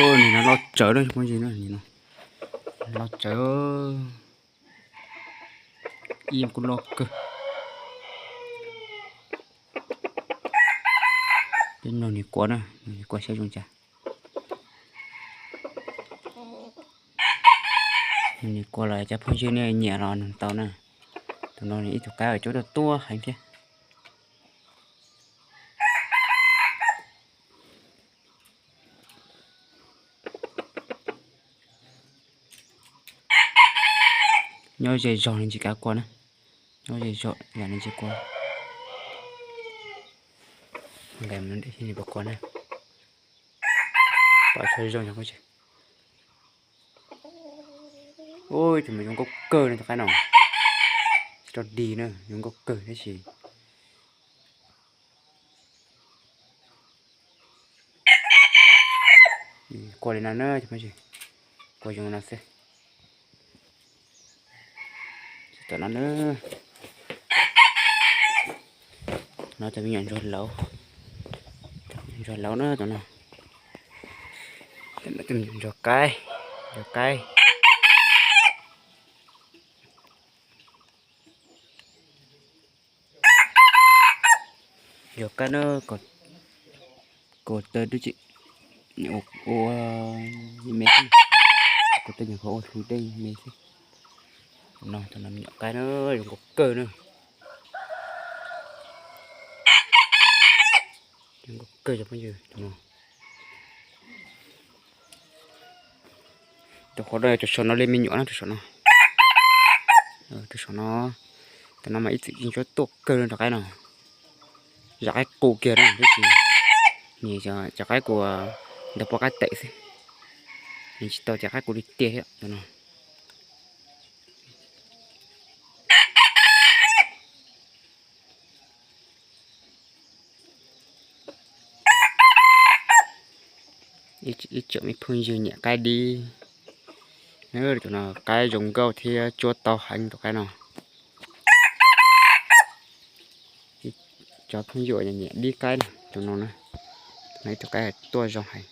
Nim no loj tsawv na, phooj ywg na, nim no loj tsawv, ib kuj loj kawg. Peb mloog nws quaj na, mloog nws quaj saib zoo cas. Mloog nws quaj los cov phooj ywg nej nyiam los nug tau na. Tus no ib tug qaib uas cuab tuaj tuaj heev thiab. Nyob ze zog nws tsis kav quaj na. Nyob ze zog yam nws tsis quaj. Nws puas quaj na. Pom tsis zoo. Ub, tus mas zoo nkauj kawg na tus qaib no. Tsis rau dig na, zoo nkauj kawg tab sis quaj li no na, quaj zoo no xwb. Tom no na, no cov me nyuam ntsuag lauv, ntsuag lauv na tom no. Ntsuag qaib, ntsuag qaib. Ntsuag qaib na, kaus taw dub tsi, ua me xwb, kaus taw nyuam qhuav ua hlwv dej me xwb. Tus no, tus no me nyuam qaib na, zoo nkauj kawg na. Zoo nkauj kawg cov phooj ywg, tus no. Tus qhov no, tus saum no li me nyuam na, tus saum no. Tus saum no, tus no mas ib txwm yeej cuab tuaj kawg rau qaib no. Zam qaib qus kiag na, tab sis nim cov qaib kuv ntawd pov qab tes xwb, nws tsis tau cov qaib qus li tiag thiab tus no. Ib tsoom me phooj ywg nyiam qaib dib, tus no qaib zoo nkauj thiab cuab tau heev tus qaib no. Cov phooj ywg uas nyiam dib qaib na, tus no na, tus no ib tug qaib tuaj zoo heev.